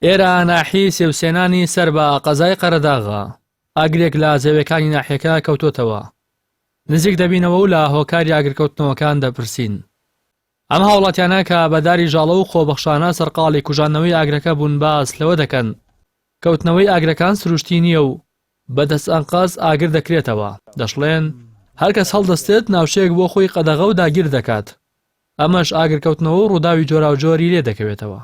ئێرە ناحیەی سێوسێنانی سەر بە قەزای قەرەداغە، ئاگرێک لە زەویەکانی ناحیەکە کەوتۆتەوە. نزیک دەبینەوە و لە هۆکاری ئاگرکەوتنەوەکان دەپرسین. ئەم هاوڵاتیانە کە بە داری ژاڵە و خۆبەخشانە سەرقاڵی کوژاندنەوەی ئاگرەکە بوون باس لەوە دەکەن کەوتنەوەی ئاگرەکان سروشتی نییە و بە دەست ئەنقەست ئاگر دەکرێتەوە، دەشڵێن هەرکەس هەڵدەستێت ناوچەیەک بۆ خۆی قەدەغە و داگیر دەکات، ئەمەش ئاگرکەوتنەوە و ڕووداوی جۆراوجۆری لێ دەکەوێتەوە.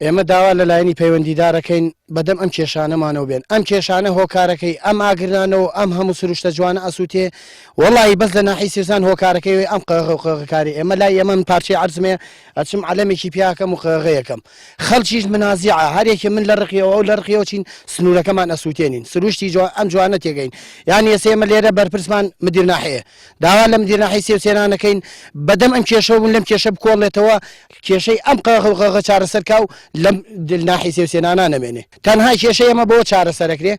ئێمە داوا لە لایەنی پەیوەندیدارەکەین بەدەم ئەم کێشانەمانەوە بێن ئەم کێشانە هۆکارەکەی ئەم ئاگرنانە و ئەم هەموو سروشتە جوانە ئەسووتێ وەڵی بەس لە ناحی سیوسان هۆکارەکەی ئەوەی ئەم قەغە و قەغەکاری ئێمە لای ئێمە من پارچەی عەرزم هەیە ئەچم عەلەمێکی پیاکەم و قەغەیەکەم خەڵکیش منازیعە هەرێکی من لە ڕقیەوە ئەو لە ڕقیەوە چین سنوورەکەمان ئەسووتێنین سروشتی جوان ئەم جوانە تێگەین یان ئێستا ئێمە لێرە بەرپرسمان مدیر ناحیە داوا لە مدیر ناحیەی سێوسێنان ئەکەین بەدەم ئەم کێشەوە بوون لەم کێشە بکۆڵێتەوە کێشەی ئەم قەغە و غەغە چارەسەر کا و لەم ناحیەی سێوسێنانا نەمێنێ تەنها کێشەی ئێمە بەوە چارەسەرەکرێ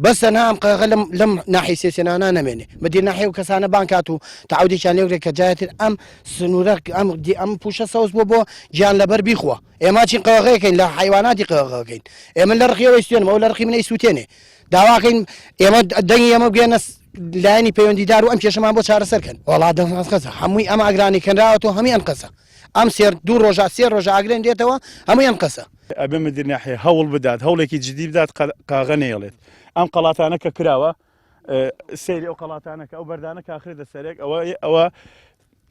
بەس تەنها ئەم قەغە لەم لەم ناحیەی سێوسێنانا نەمێنێ مدیر ناحیە و کەسانە بانگ کات و تەعودێکیان لێ بکرێت کە جارێتر ئەم سنوورە ئەم ئەم پووشە سەوز بۆ بۆ گیان لەبەر بیخوا ئێمە چین قەغەیەکەین لە حیواناتی قەغەکەین ئێمە لە ڕقیەوەی سوێنم ئەو لە ڕقی منەی سووتێنێ داواکەین ئێمە دەنگی ئێمە بگەنە لایەنی پەیوەندیدار و ئەم کێشەمان بۆ چارەسەر کەن وەڵا دەم ئەنقەسە هەمووی ئەم ئاگرانی کەنراوەتەوە هەمووی ئەنقەسە ئەم سێ دوو ڕۆژە سێ ڕۆژە ئاگرێن دێتەوە هەمووی ئەنقەسە. ئەبێ مدیر ناحیە هەوڵ بدات هەوڵێکی جدی بدات قاغە نەیەڵێت ئەم قەڵاتانە کە کراوە سەیری ئەو قەڵاتانە کە ئەو بەردانە کاخرێتە سەرێک ئەوە ئەوە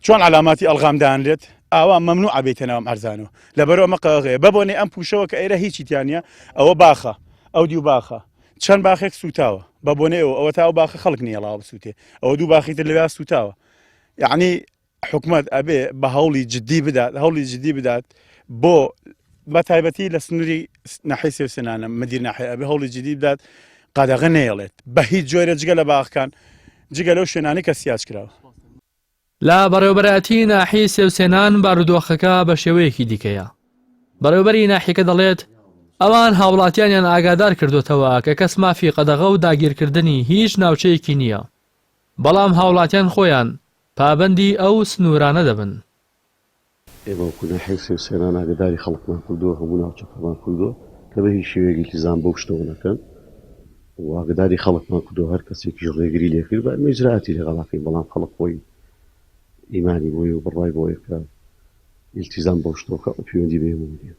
چۆن عەلاماتی ئەلغام دانرێت ئاوا مەمنوعە بێیتە ناو ئەم عەرزانەوە لەبەرئەوە ئەمە قەغەیە بەبۆنەی ئەم پوشەوە کە ئێرە هیچی تیا نییە ئەوە باخە ئەو دیو باخە چەند باخێک سوتاوە بە بۆنەی ئەوە ئەوە تا ئەو باخە خەڵک نییەڵاوە بسووتێ ئەوە دوو باخی تر لەویا سوتاوە یعنی حکومت ئەبێ بە هەوڵی جدی بدات هەوڵی جدی بدات بۆ بە تایبەتی لە سنووری ناحیەی سێوسێنانە مدیر ناحیە ئەبێ هەوڵی جدی بدات قەدەغە نەیەڵێت بە هیچ جۆرە جگە لە باخەکان جگە لەو شوێنانەی کە سیاج کراوە. لە بەڕێوەبەرایەتی ناحیەی سێوسێنان بارودۆخەکە بە شێوەیەکی دیکەیە. بەڕێوەبەری ناحیەکە دەڵێت، ئەوان هاوڵاتیانیان ئاگادار کردۆتەوە کە کەس مافی قەدەغە و داگیرکردنی هیچ ناوچەیەکی نییە، بەڵام هاوڵاتیان خۆیان پابەندی ئەو سنوورانە دەبن. ئێمە وەکو ناحیەی سێوسێنان ئاگەداری خەڵکمان کردووە، هەموو ناوچەکەمان کردووە کە بە هیچ شێوەیەک ئیلتیزام بەو شتەوە نەکەن و ئاگەداری خەڵکمان کردووە هەر کەسێکیش ڕێگری لێ کرد با ئێمە ئیجرائاتی لەگەڵا کەین، بەڵام خەڵک خۆی ئیمانی بۆیە و بڕوای بەوەیە کە ئیلتیزام بەو شتەوە کە پەیوەندی بە ئێمەوە نییە.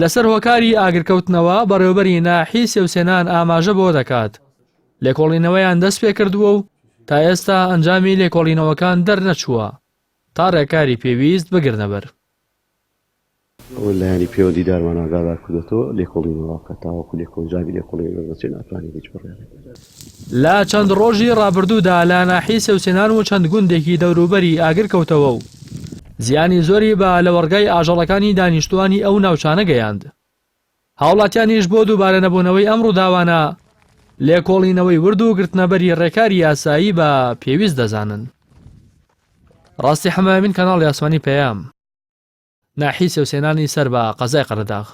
لەسەر هۆکاری ئاگرکەوتنەوە، بەڕێوەبەری ناحیەی سێوسێنان ئاماژە بەوە دەکات، لێکۆڵینەوەیان دەستپێکردووە و تا ئێستا ئەنجامی لێکۆڵینەوەکان دەرنەچووە تا ڕێکاری پێویست بگرنەبەر. ئەوە لایەنی پەیوەندیدارمان ئاگادار کردۆتەوە لێکۆڵینەوە بکات تاوەکو لێکۆنجامی لێکۆڵینەوە دەرنەچێت ناتوانین هیچ بڕیارێک بدەین. لە چەند ڕۆژی ڕابردوودا لە ناحیەی سێوسێنان و چەند گوندێکی دەوروبەری ئاگر کەوتەوە و زیانی زۆری بە لەوەڕگای ئاژەڵەکانی دانیشتووانی ئەو ناوچانە گەیاند. هاوڵاتیانیش بۆ دووبارە نەبوونەوەی ئەم ڕووداوانە لێکۆڵینەوەی ورد و گرتنەبەری ڕێکاری یاسایی بە پێویست دەزانن. ڕاستی حەمامین کەناڵی ئاسمانی پەیام ناحیەی سێوسێنانی سەر بە قەزای قەرەداغ.